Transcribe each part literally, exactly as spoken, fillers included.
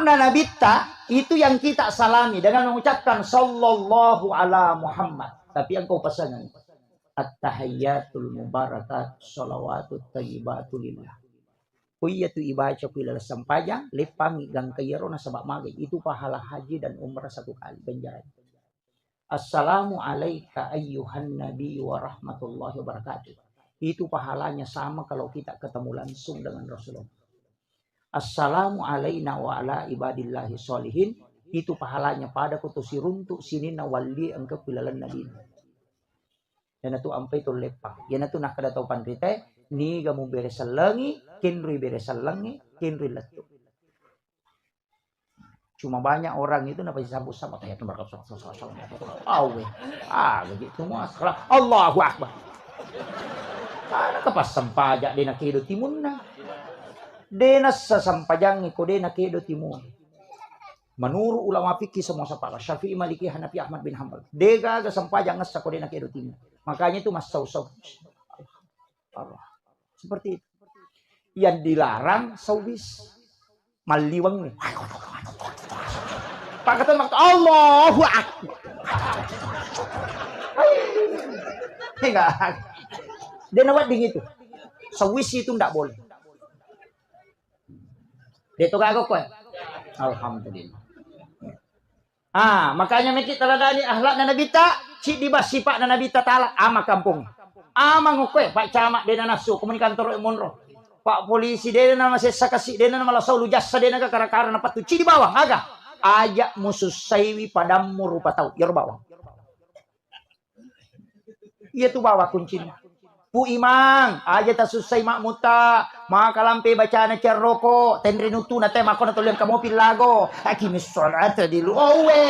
Nabitta itu yang kita salami dengan mengucapkan sallallahu ala Muhammad. Tapi engkau pasangan, at-tahiyyatul mubarakat salawatut thayyibatu lillah. Ku iya tu ibaca ku ilalang sempajang, leppangi gangka iyaro nasaba magai. Itu pahala haji dan umrah satu kali ganjaran. Assalamu alaika ayyuhan nabi wa rahmatullahi wa barakatuh. Itu pahalanya sama kalau kita ketemu langsung dengan Rasulullah. Assalamu alaina wa ala ibadillahi sholihin. Itu pahalanya pada kutu siruntuk sininna walli engka ku ilalang nabi. Iyanatu ampai tu leppang. Iyanatu nakkeda tau panrita, niga mubere sellengi, kenrui bere sellengi, kenrui lettu. Cuma banyak orang itu napa disambut sama, "Tahiyatun barakatuh, awe." Ah, begitu semua. Setelah Allahu Akbar. Karena kepas sempajak dena kedo timunna. Dena sesempajangi ko dena kedo timunna. Menurut ulama fikih semua sepakat, Syafi'i, Maliki, Hanafi, Ahmad bin Hambal. Degaga sempajang ngessa ko dena kedo timunna. Makanya itu massau-sau. Allah. Seperti itu. Yang dilarang saubis. Malliweng nih. Pakatan waktu Allahu Akbar. Enggak. Dia nawadding itu. Saubis itu ndak boleh. Dia tuh kagok kue. Alhamdulillah. Ah, makanya meki taladani akhlakna Nabitta, ciddi ba sipakna Nabitta taala, ama kampung. Ama ngokoe, Pak Camat dena nassu, komuni kantoro monro. Pak Polisi dena nama sessa kasi, dena nama lasau lu jassa, dena ka kara-kara na pattu, ciddi bawang, aga? Aja musussaiwi padammu rupa tau, iyaro bawang. Iya tu bawang kuncinna. Pu Imang, aja tasussai makmutta, maka lampe bacana cerroko, tenre nutuna te makko na toliang kamopi lago. Aqimis sholata di lu-, owe.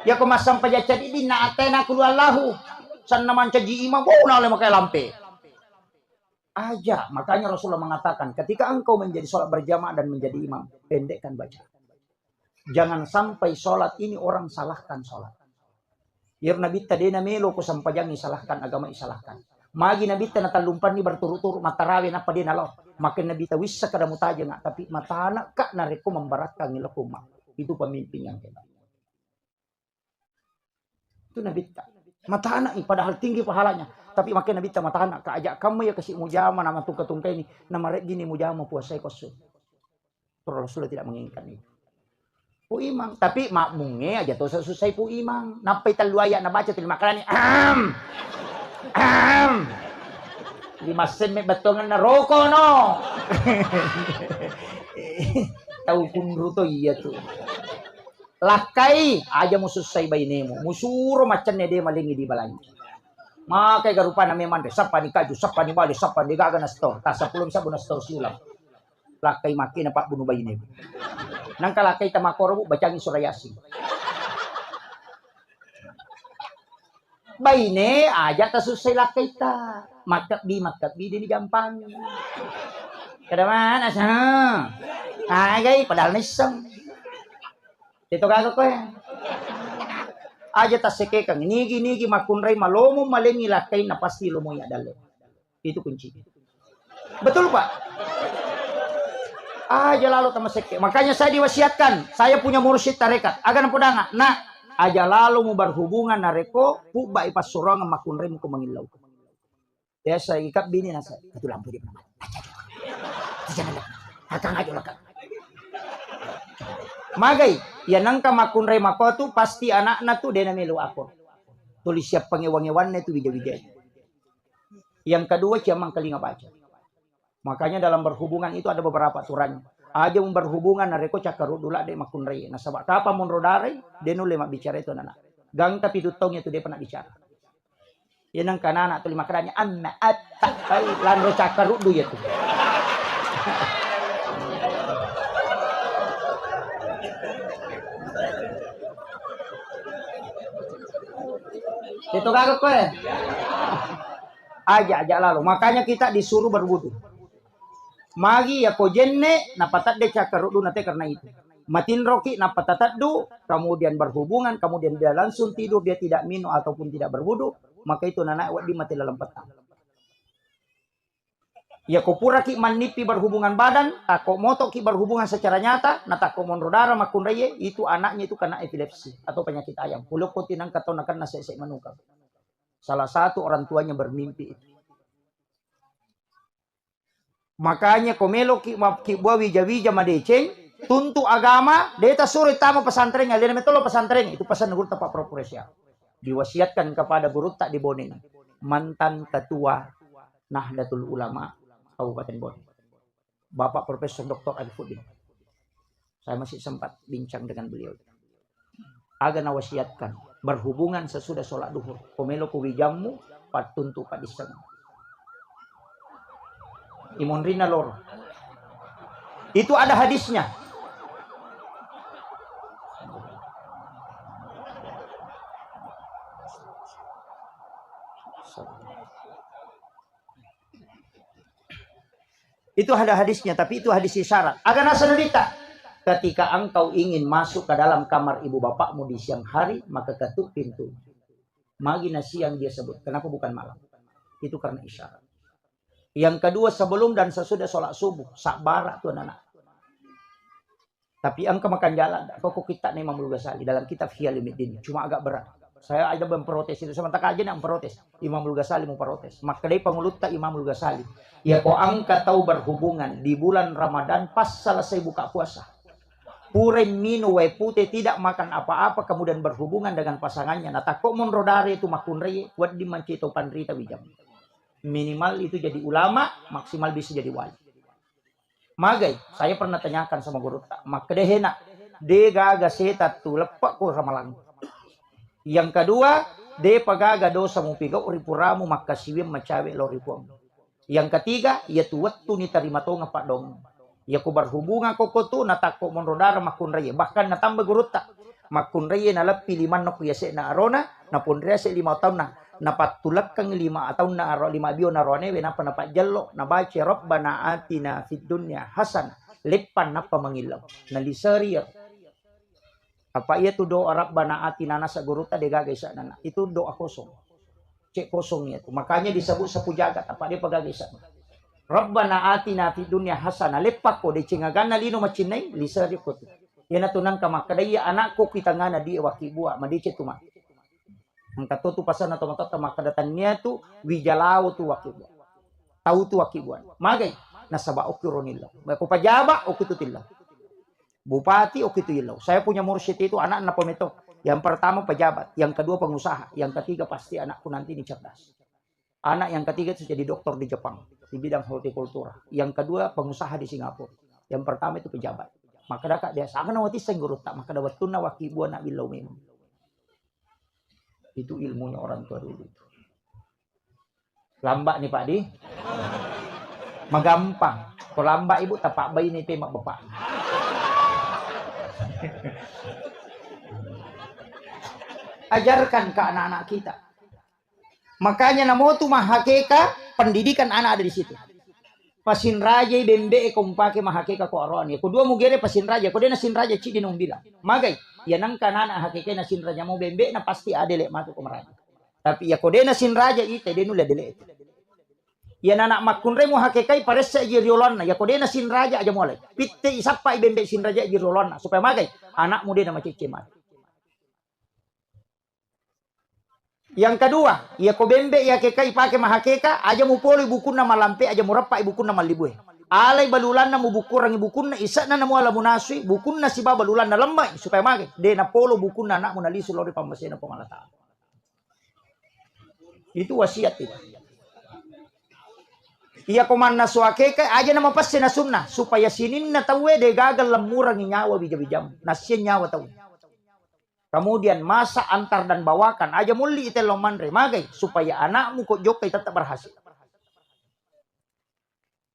Yako massempajang cadi dinna atena kulu Allahu. Sanna mancaji imang, oh, na oleh makai lampe. Aja, makanya Rasulullah mengatakan, ketika engkau menjadi sholat berjamaah dan menjadi imam, pendekkan bacaan. Jangan sampai sholat ini orang salahkan sholat. Iyaro Nabitta de namelo ko sempajangi salahkan, agama isalahkan. Magi Nabitta natallumpanni berturut-turut mattarawe nappa de nalao. Maka Nabitta wissa kada mutajenga, tapi matana ka narekko memberatkan lako umma. Itu pemimpin yang hebat. Itu Nabitta. Matana i, padahal tinggi pahalanya. Tapi makai Nabitta matana ka, aja kamma ya kasi mujama nama tungka-tungka ini, nama rejini mujama puasai kosu. Rasulullah tidak menginginkan itu. Pu Imang, tapi makmungnge aja to susai Pu Imang. Nappai tellu ayat nabaca tuli makalani. Ahem. Ahem. Di massemme bettongenna roko no. Tau kunru to iya tu. Lakkai, aja musussai bainemu. Musuro maccenne de malengi di balangi. Makai garupana memang de, sappani kaju, sappani bale, sappani gaga na store. Ta seppulo sabbu na store siulang. Lakkai makkina pabbunu baine. Nangka lakkai tamakoro, Bu, bacangi surah Yasin. Baine aja tasussai lakkaita. Makkebbi, makkebbi dini jampangi. Kada mana sa? Agai padahal nisseng. Itu kagak koe. Aja tassekekang. Nigi-nigi makkunrai malomo malengi lakkainna pasti lomo ya dalle. Itu kunci. Betul, Pak? Aja lalo tamasekke. Makanya saya diwasiatkan, saya punya mursyid tarekat. Aga napodanga, nak, aja lalo mu berhubungan nareko pubba ipassuroang makkunrai muko mangillau. Biasa ikap bini nasa, itu lampu di mana? Jangan lah. Akang aja lah, Kak. Magai, ya nangka makkunrai makotu pasti anakna tu dena melu akor. Tulis siap pangewa-ngewanna itu wija-wija. Yang kedua, ciamang kelinga baca. Makanya dalam berhubungan itu ada beberapa aturannya. Aja mu berhubungan nareko cakkaruddu ladde makkunrai. Nasaba kapang monro darai, de nulle mabbicara itu anak. Gangka pitu taung itu de pernah bicara. Iya nangka anak tuli makkedanya, "Amma atta." Ai, lanro cakkaruddu iya tu. Itu kagak koe. Aja, aja lalu. Makanya kita disuruh berwudu. Magi ya ko jenne, napatadde cakkaruddu nate karena itu. Matinroki, napatataddu, kemudian berhubungan, kemudian dia langsung tidur, dia tidak minum ataupun tidak berwudu, maka itu nanae wedding mate laleng petang. Iya ko puraki mannippi berhubungan badan, takko motoki berhubungan secara nyata, na takko monro darah makkunraie, itu anaknya itu kena epilepsi atau penyakit ayam. Pulokko tinangka tau nakenna sese manukang. Salah satu orang tuanya bermimpi itu. Makanya ko meloki makkibua wija-wija madeceng, tuntu agama, de tasuro tama pesantren, alena metolo pesantren, itu pesan gurutta Pak Profesor. Diwasiatkan kepada gurutta di Bone ini, mantan ketua Nahdlatul Ulama Kabupaten Bone, Bapak Profesor Doktor Arifuddin. Saya masih sempat bincang dengan beliau. Aga nawasiatkan, berhubungan sesudah sholat duhur. Ko melo ko wijammu, pattuntu padisseng. Imonrina loro. Itu ada hadisnya. Itu ada hadisnya, tapi itu hadis isyarat. Aga naseng Nabitta, ketika engkau ingin masuk ke dalam kamar ibu bapakmu di siang hari, maka ketuk pintu. Magi na siang dia sebut, kenapa bukan malam? Itu karena isyarat. Yang kedua, sebelum dan sesudah sholat subuh, sabbara tu anak. Tapi engka makanjala, koko kitta na Imamul Ghazali dalam kitab Ihya Ulumuddin. Cuma agak berat. Saya ada memprotes itu, sementara aja nak memprotes. Imamul Ghazali mau protes. Makkedai pangulutta Imamul Ghazali, ya ko engka tau berhubungan di bulan Ramadan pas selesai buka puasa, pura minum wae putih, tidak makan apa-apa, kemudian berhubungan dengan pasangannya, na takko monro dare itu makkunrai, wedding mancaji tau panrita wijang. Minimal itu jadi ulama, maksimal bisa jadi wali. Magai, saya pernah tanyakan sama gurutta, makkeda, "Hena, de gaga setan tu leppa ko ramalang. Yang kedua, de pagaga dosa mupigau ri puramu makkasiwiang macawe lao ri Puang. Yang ketiga, iya tu wettu ni tarima tonga paddoang. Iya ko berhubungan koko tu, na takko monro dara makkunrai." Bahkan natamba gurutta, makkunrai naleppi limanna ku yase'na arona, naponriase lima taunna, napattulekkengngi lima taunna aro-, lima biona aroanewe, nappa napajjello, nabaca, "Rabbana atina fid dunya hasanah." Leppa nappa mangillau. Naliseri iyaro. Apa iya tu doa Rabbana atina nasa gurutta de gaga isa'na. Itu doa kosong. Cek kosong iya tu. Makanya disebut sapu jagat, apa de pagaga isa'na. Rabbana atina fid dunya hasanah. Leppa ko deceng aganna lino macinnai, liseri ko tu. Iyana tu nangka makkeda iya anakku ki tangana di waki bua, madeceng tu mati. Engka to tu pasanna tomatoatta makkeda, "Tannia tu wija lao tu wakkibua. Tau tu wakkibua." Magai? Nasaba okki ronillau. Ko pajaba okki tu tillau. Bupati okki tu illau. Saya punya mursyid itu anakna pemeto. Yang pertama pejabat, yang kedua pengusaha, yang ketiga pasti anakku nanti ini cerdas. Anak yang ketiga itu jadi doktor di Jepang di bidang hortikultura. Yang kedua pengusaha di Singapura. Yang pertama itu pejabat. Makkeda ka dia, "Sanna watisseng gurutta?" Makkeda, "Wettunna wakkibua na billau memang." Itu ilmunya orang tua dulu itu. Lamba ni, Pak, di? Magampang. Ko lamba ibu, tapabbaini pe mabbapak. Ajarkan ke anak-anak kita. Makanya namotu mahakeka, pendidikan anak ada di situ. Pasinrajai bembe e ko mpake mahakeka ko aroani. Ko dua mugere pasinraja, ko de nasinraja ciddi na umbilang. Magai, iya nengka anak-anak hakeka nasinraja mau bembe na pasti adele matu ko maraja. Tapi iya ko de nasinraja ite de nulle adele itu. Iya anak makkunrai mu hakekai paressa ji rioloanna. Iya ko de nasinraja aja mulai. Pitte isappa i bembe sinraja ji rioloanna. Supaya magai, anakmu de namacecce matu. Yang kedua, iya ko bembe iya keka ipake mahakeka, aja mupoloi bukunna malampe, aja mureppai bukunna mallibue. Alai balulanna, mubukkurangi bukunna, ise'na namuala munasui, bukunna sibawa balulanna lemmai, supaya mage, de napolo bukunna anakmu nalisu lao ri pammasena Puang Allah Ta'ala. Itu wasiat itu. Iya ko mannasu akeka, aja namapesse nasunna, supaya sininna tauwe de gaga lemmurangi nyawa wija-wijamu, nassiang nyawa tauwe. Kemudian masak, antar dan bawakan. Aja mulli itello manre, magai supaya anakmu ko jokkai tetap berhasil.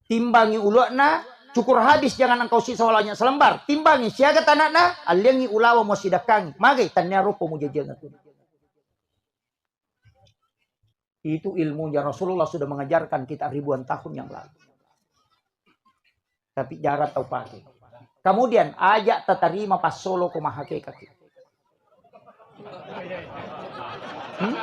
Timbangi ulu'na, cukur habis, jangan engkau sisa walanya selembar. Timbangi siaga tanakna, alliangi ulawa mo sidakkangi. Magai tannia ropo mujajangatu. Itu ilmunya Rasulullah sudah mengajarkan kita ribuan tahun yang lalu. Tapi jarang tau pakai. Kemudian aja tatarima passolo ko mahakekaki. Hmm?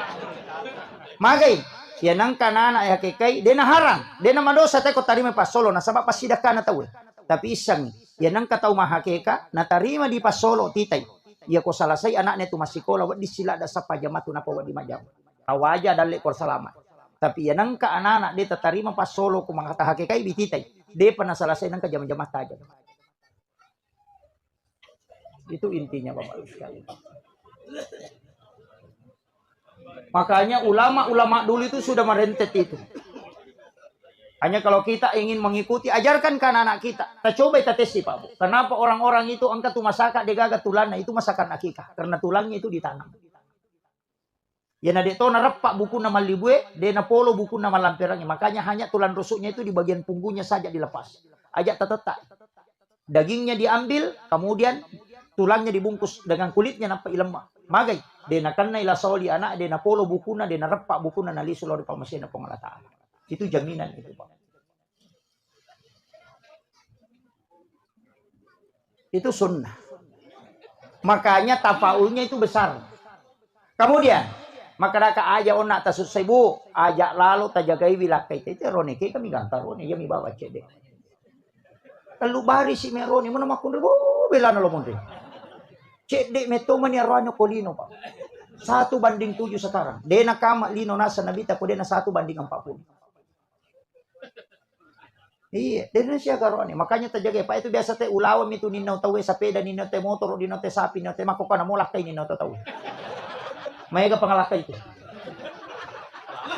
Magai. Iya nengka anak-anak hakekai, de' naharang, de' namadosa te ko tarima passolo, nasaba passidakkana tauwe. Tapi issengngi, iya nengka tau mahakeka, natarima di passolo titai. Iya ko salasai anakna tu massikola, wedding siladda sappa jama tu napa wedding majjama. Tawaja dalle ko salama. Tapi iya nengka anak-anak de' tatarima passolo ko mangata hakekai bititai. De'pa nasalasai nengka jama-jama tajam. Itu intinya, Bapak Ibu sekalian. Makanya ulama-ulama dulu itu sudah merentet itu. Hanya kalau kita ingin mengikuti, ajarkan ke anak-anak kita. Kita coba kita tes sih, Pak Bu. Kenapa orang-orang itu engka tu masakan de' gaga tulanna, itu masakan akikah. Karena tulangnya itu ditanam. Iya na de' to nareppa bukunna mallibue, de' napolo bukunna mallamperangnge. Makanya hanya tulang rusuknya itu di bagian punggungnya saja dilepas. Aja tatetak. Dagingnya diambil, kemudian tulangnya dibungkus dengan kulitnya nappa ilemma. Magai, de' nakennai la saoli anak, de' napolo bukunna, de' nareppa bukunna nalisu lao ri pammasena Puang Allah Ta'ala. Itu jaminan itu, Pak. Itu sunnah. Makanya tafaulnya itu besar. Kemudian, makkedaka aja onna tasussai, Bu, aja lalo tajagaiwi lakkaita. Itu rone ke kami gangka rone, iya mi bawa cedde. Tellu bari si merone, mana makkunre, bu, belana lo monre. Cedde metto mani arwanya ko lino, Pak. Satu banding tujuh sekarang. De' nakama lino nasa Nabi ta ko de' na satu banding empat puluh. Iya, de' na siaga roane. Makanya tajaga, Pak, itu biasa te ulaweng mi tu ninna tauwe, sepeda ninna te, motor ninna te, sapi ninna te, makko kana molakkai ninna tauwe. Maega pangalakkai itu.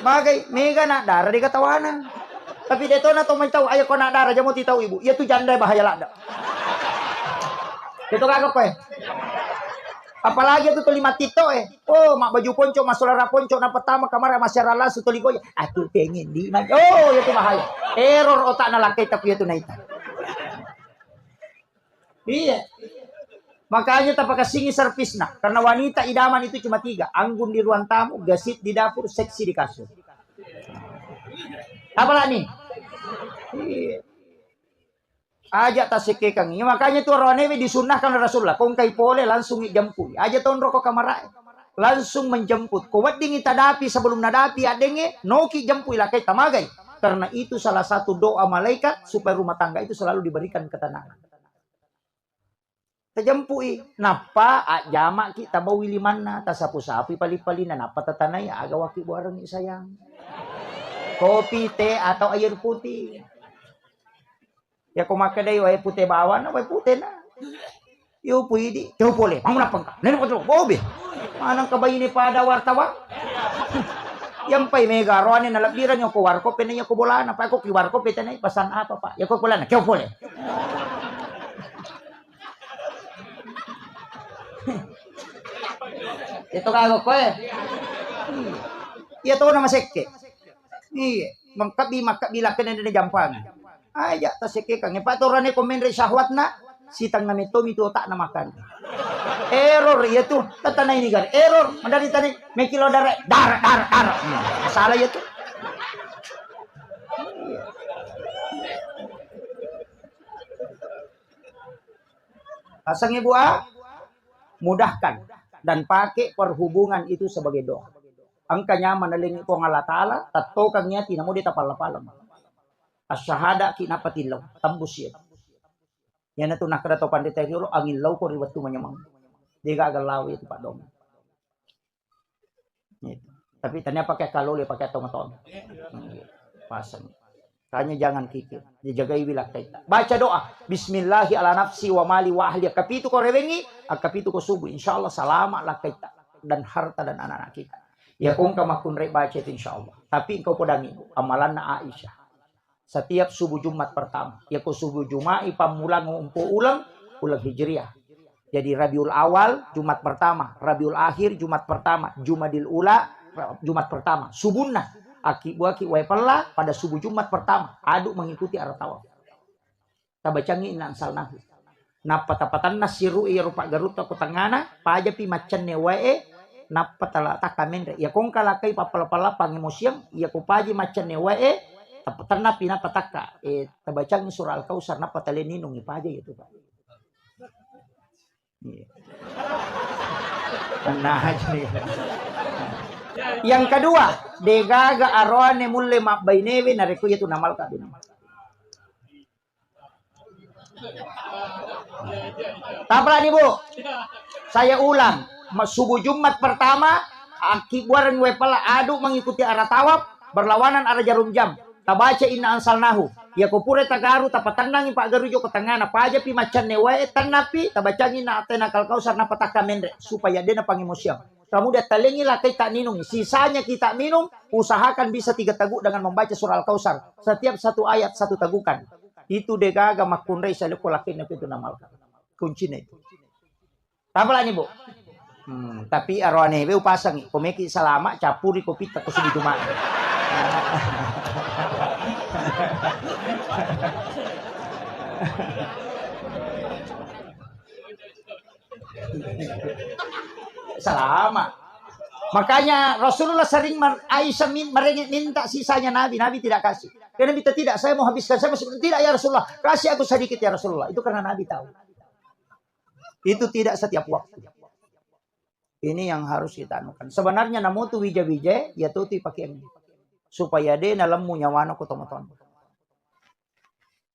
Magai, mega anak dara de' gatawana. Tapi de' tona to mai tau, ayo ko anak dara jamo ti tau ibu. Iya tu janda bahaya ladda. Itu kagak koe. Apalagi itu tuli matito eh. Oh, mak baju ponco, masolara ponco, na pertama kamar masih langsung tuli goyang. Aku pengen di, oh, itu bahaya. Error otakna lakkai tapi itu naita. Iya. Makanya tapakasingi servisna. Karena wanita idaman itu cuma tiga. Anggun di ruang tamu, gesit di dapur, seksi di kasur. Apalagi nih? Iya. Aja tasekkekangngi. Makanya tu roanewe disunnahkan Rasulullah. Kongkai pole langsung ijempui. Aja tonro ko kamarae. Langsung menjemput. Ko weddingi tadapi sebelum nadapi addenge, noki jempui lakai tamagai. Karena itu salah satu doa malaikat supaya rumah tangga itu selalu diberikan ketenangan. Tajempui, nappa ajjamaki tabaui limanna, tasapu-sapui pali-palina, nappa tatanai aga waki buarengngi sayang. Kopi, teh, atau air putih. Ya ko makkedai wae pute bawana, wae putena. Yo puidi, yo pole, mau nappa engka. Nene patu, bobe. Manang kabaine pada wartawan. Yampai mega roane nalebbirang yo ko warkop pene yo ko bolana, pa ko ki warkop petenai pesan apa, Pak? Ya ko bolana, yo pole. Itu kagak koe. Iya to na masekke. Iya, mengkebbi, makkebbi lakkena de' jampangi. Aja tasekkekangngi. Pak, torane ko menre syahwatna, sitengnga mettomi tu otakna makan. Error iya tu, tatanai ni gare. Error, madari tanai, mekilo dare, dare, dare, dare. Hmm, salah iya tu. Pasang ibu ah, mudahkan dan pakai perhubungan itu sebagai doa. Engka nyaman nalengi Puang Allah Ta'ala, tattokang yati namo de' tapalla-palla. Asyhadaki nappa tillau, tembus ya. Yana tu nakkeda to pandita riolo, angin lauko ri wettu manyameng. De' gaga lao itu padong. Gitu. Tapi tania pakai kalole, pakai tong-tong. Pasang. Kanya jangan kikir. Dijagai wilakkaitta. Baca doa. Bismillahi ala nafsi wa mali wa ahli. Kapitu ko rewengi, kapitu ko subuh. Insya Allah selamat lakkaitta. Dan harta dan anak-anak kita. Ya kongka makunre baca itu insya Allah. Tapi engkau podangi amalanna Aisyah. Setiap subuh Jumat pertama. Yako subuh Jumat, ipammulang umpo uleng, uleng Hijriah. Jadi Rabiul Awal, Jumat pertama. Rabiul Akhir, Jumat pertama. Jumadil Ula, Jumat pertama. Subunna. Aki buaki wae pella pada subuh Jumat pertama. Aduk mengikuti arah tawaf. Tabacangngi inna anzalnahu. Nappa tapatanna siru iya rupa garutta ko tengngana, pajapi maccenne wae, nappa tala takka menre. Iya kongka lakkai pappala-pala pangemosiang, iya ko paji maccenne wae, tap-, tennapi nappa takka, eh, tabacangngi surah Al-Kautsar, nappa tale ninungi paja itu, Pak. Iya. Tenang aja nih. Yang kedua, Degaga aroane mulle mabbainewe narekko iyatu namalka bene. Tapalani, Bu. Saya ulang, ma-, subuh Jumat pertama, akkibuareng wae pala adu mengikuti arah tawaf, berlawanan arah jarum jam. Tabaca inna anzalnahu. Yako pura tagaru, tapatennangi paggaru joko tengngana, pajapi maccanne wae, tennapi, tabacangi inna a'tainakal kautsar, nappa takka menre, supaya dena pangemosiang. Kemudian talengi lakkai tak minum. Sisanya kita minum, usahakan bisa tiga teguk dengan membaca surah Al-Kautsar. Setiap satu ayat satu tegukan. Itu degaga makkunrai saleko lakkainna itu namalkan. Kuncinya itu. Tapalani, Bu. Hmm, tapi aroane be upasangi, komeki salama capuri kopi tak kusubi cuma. Salama. Makanya Rasulullah sering mar-, Aisyah min-, merengek minta sisanya Nabi, Nabi tidak kasih. Karena minta tidak, saya mau habiskan, saya masih tidak ya Rasulullah, kasih aku sedikit ya Rasulullah. Itu karena Nabi tahu. Itu tidak setiap waktu. Ini yang harus kita anukan. Sebenarnya namutu wija-wija, ya tutu pakai supaya de nalemmu nyawana ko tomaton.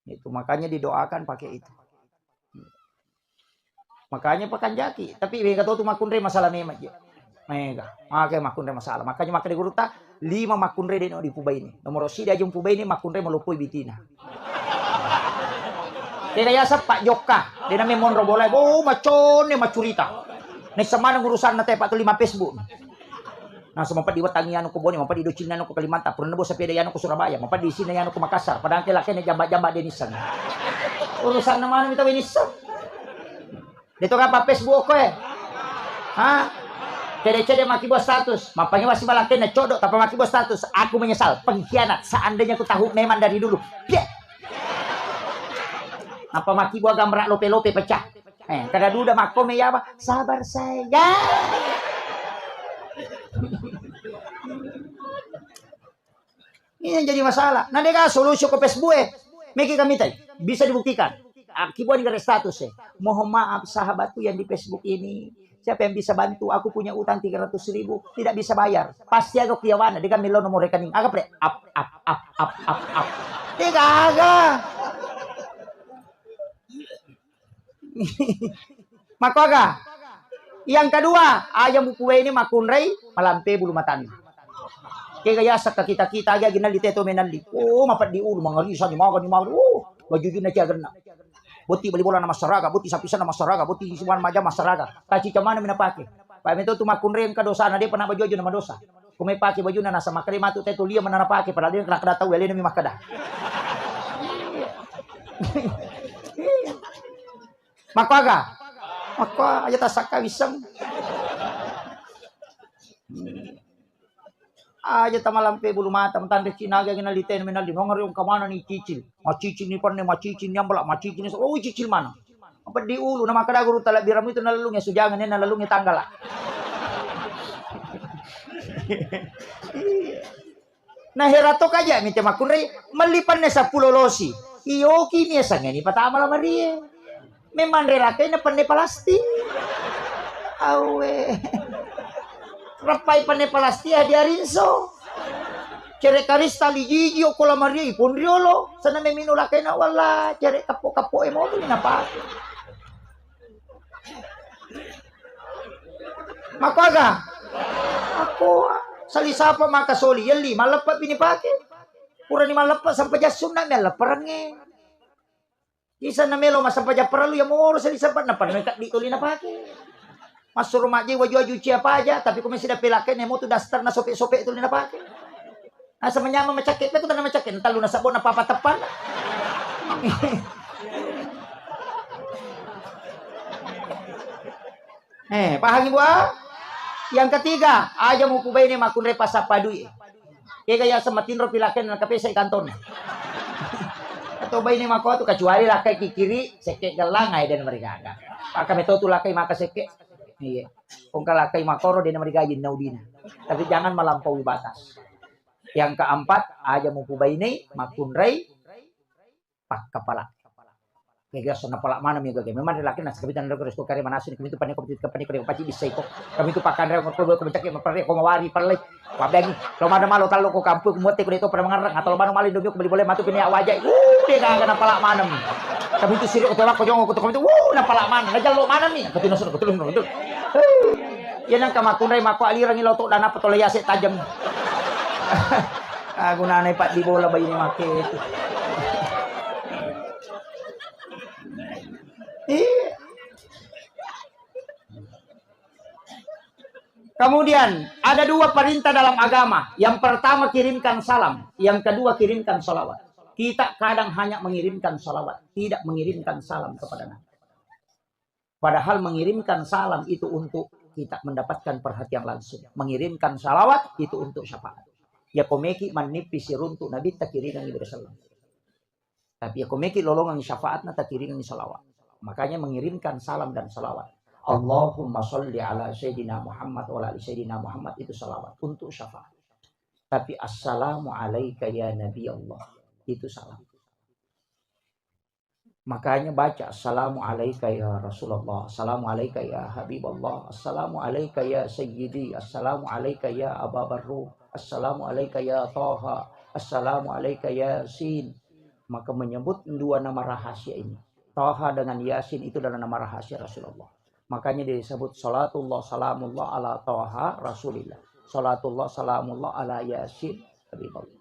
Itu makanya didoakan pakai itu. Makanya pakanjaki, tapi mega to tu makkunrai masalah memang je. Mega, maka makkunrai masalah. Makanya maka di guru ta lima makkunrai deno dipubai ini. Nomor sida aja pubai ini makkunrai meluppui bitina. Kega yaseng Pak Jokka, dena memonro bola, bo macone macurita. Nessa maneng urusanna te Pak tu lima Facebook. Nah, so mapeddi wettangi anu ko Bone, mapeddi docinna anu ko Kalimantan, purana bo sepeda yanu ko Surabaya, mapeddi sini yanu ko Makassar, padahal ke lakene jamba-jamba de nisseng. Urusanna mana mita we nisseng? Deto kapa Facebook ko eh? Ha? Cede-cede maki buat status, mapangi wasi balakene codok, tapa maki buat status, aku menyesal, pengkhianat, seandainya ku tahu memang dari dulu. Pie. Apa maki buat gambar lope-lope pecah? Eh, kada duda makko me yawa, sabar sayang. Ini yang jadi masalah. Nah, dega solusi ko Facebook eh. Meki kami tai, bisa dibuktikan. Akibuan gare status eh. Mohon maaf sahabatku yang di Facebook ini. Siapa yang bisa bantu? Aku punya utang tiga ratus ribu, tidak bisa bayar. Pasti aga kuyawana, dega melo nomor rekening. Aga pre? Ap, ap, ap, ap, ap, ap. Dega aga. Makkuaga? Yang kedua, aja mupuwaini makkunrai malampe bulu matanna. Kega yaseng kita-kita aja ginalli teto menalli. Oh, mapeddi ulu, mangarisa ni maga ni maga. Oh, bajujunna ciagenna. Boti bali bola na massaraga, boti sapisanna massaraga, boti siwan maja massaraga. Tacica mana mina pake. Pak meto tu makkunrai engka dosana, depa na baju-baju na madosa. Kumai pake bajunna nasaba makkeda matu te tulia menana pake, padahal de' nakkeda tau, alena mi makkeda. Makkuaga? Makko aja tasakka wisseng. Aja tamalampe bulu mata, matanre cinaga gina liten menalli nongari ongka mana ni cicil. Macicil ni penne, macicil ni ambala, macicil ni, oh, cicil mana? Peddi ulu, na makkeda guru talabbi ramu itu nalalungi sujangeng, nalalungi tanggala. Iya. Nah, hera to kaja mite makkunrai, melli penne seppulo losi. Iyoki ni sange ni patama lamarie. Memang rerakai na penne palasti. Awe. Rappai penne palasti ya dia rinso. Cere karista lijiji ko lamarie ipun riolo. Sana memino lakaina wala cere kapo-kapo e mobil napa. Makkuaga? Makko sali sapa maka soli yelli malleppa bini pake. Purani malleppa sempajang sunna mi allepperengnge. Isanna melo massempajang parellu ya moro sali sapa na pernah kaddi toli napake. Massuro majji waju-waju cia paja, tapi ko mesi dape lake ne motu daster na sope-sope toli napake. Asa manyameng macakke, pe ko tana macakke, na tellu na sabbo na papa teppan. Eh, pahang Ibu, ah? Yang ketiga, aja mupubaine makkunrai passappa dui. Kega yaseng matinro pi lakkainna nakapesai kantonna. Atau baine makko tu kecuali lakkai kikiri, sekke gellang ae den marigaga. Maka meto tu lakkai maka sekke. Iya. Kongka lakkai makoro den marigaji naudina. Tapi jangan melampaui batas. Yang keempat, aja mupubainei makkunrai pakkapala. Gaga sonna pala maneng mi gaga. Memang laki na sakabita na resto kare manasuni kami tu pane ko pati ko pati bissai ko. Kami tu pakanre ko ko ko mencaki mapare ko mawari pallai. Pabengi. Lo mana malo tallo ko kampung ko muatte ko de to pada mangarang atau lo mana malo Indomie ko beli boleh matu pini awajai. Uh, de gaga na pala maneng. Kami tu siri ko tolak ko jongo ko to kami tu. Uh, na pala maneng. Na jallo maneng mi. Ko tino sono ko tino sono. Iya nang kamakunrai mako alirangi loto dana petole yase tajam. Ah, gunana paddi bola bayi make itu. Iya. Kemudian ada dua perintah dalam agama. Yang pertama kirimkan salam, yang kedua kirimkan salawat. Kita kadang hanya mengirimkan salawat, tidak mengirimkan salam kepada Nabi. Padahal mengirimkan salam itu untuk kita mendapatkan perhatian langsung. Mengirimkan salawat itu untuk syafaat. Ya komeki mannipi siruntu Nabi takiringangi bere sallam. Tapi ya komeki lolongang syafaatna takiringangi salawat. Makanya mengirimkan salam dan salawat. Allahumma salli ala Sayyidina Muhammad wa ala ali Sayyidina Muhammad itu salawat untuk syafaat. Tapi assalamu alaika ya Nabi Allah itu salam. Makanya baca, "Assalamu alaika ya Rasulullah, assalamu alaika ya Habiballah, assalamu alaika ya Sayyidi, assalamu alaika ya Aba Barru, assalamu alaika ya Taha, assalamu alaika Yasin." Maka menyebut dua nama rahasia ini. Taha dengan Yasin itu adalah nama rahasia Rasulullah. Makanya disebut salatullah salamullah ala Taha Rasulillah. Salatullah salamullah ala Yasin Habiballah.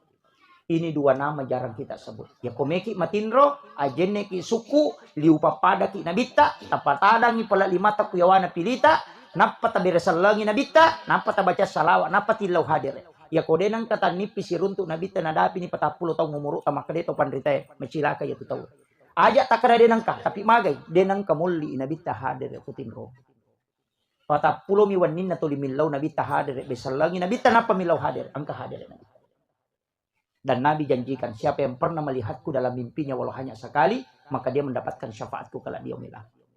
Ini dua nama jarang kita sebut. Ya komeki matinro, ajenneki suku, liu pappadaki nabitta, tapatadangi pala limata ku yawana pilita, nappa tabere sellengi nabitta, nappa tabaca salawat, nappa tillau hadere. Ya ko de nengka tannipi siruntu nabitta nadapini patappulo taung umuru tamakkeda to panritae, macilaka ya tu tau. Aja takkeda de nengka, tapi magai, de nengka molli nabitta hadere ku tinro. Patappulo mi wenninna tuli millau nabitta hadere, besellengi nabitta nappa millau hadere, engka hadere nabitta. Dan Nabi janjikan, "Siapa yang pernah melihatku dalam mimpinya walau hanya sekali, maka dia mendapatkan syafaatku kelak di yaumil akhir."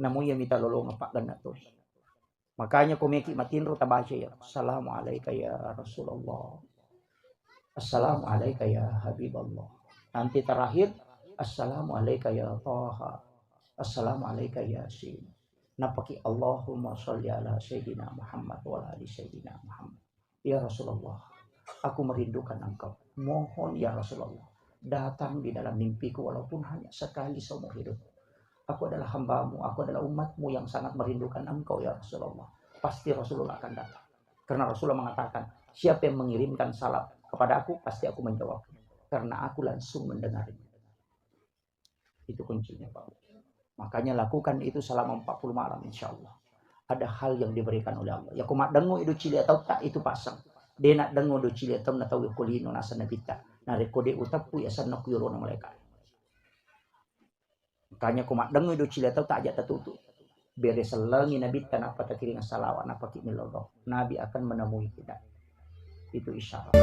Namu iya mita lolong apa ganna tu. Makanya komeki matinro tabaca ya, "Assalamu alaika ya Rasulullah. Assalamu alaika ya Habiballah." Nanti terakhir, "Assalamu alaika ya Taha. Assalamu alaika Yasin." Napaki Allahumma salli ala Sayyidina Muhammad wa ala ali Sayyidina Muhammad. Ya Rasulullah, aku merindukan engkau. Mohon ya Rasulullah, datang di dalam mimpiku walaupun hanya sekali seumur hidup. Aku adalah hambamu, aku adalah umatmu yang sangat merindukan engkau ya Rasulullah. Pasti Rasulullah akan datang. Karena Rasulullah mengatakan, "Siapa yang mengirimkan salam kepada aku, pasti aku menjawab. Karena aku langsung mendengarnya." Itu kuncinya, Pak. Makanya lakukan itu selama empat puluh malam, insya Allah. Ada hal yang diberikan oleh Allah. Ya, ko maddengngo ido cilia tau tak itu pasang. De naddengngo do cilia tau na tau ko lino nasa nabitta. Narekko de uteppu ya sanna ku yolona malaikat. Makanya ko maddengngo ido cilia tau tak aja tatutu. Bere sellengi nabitta nappa takiring salawat nappa ki milodong. Nabi akan menemui kita. Itu isyarat.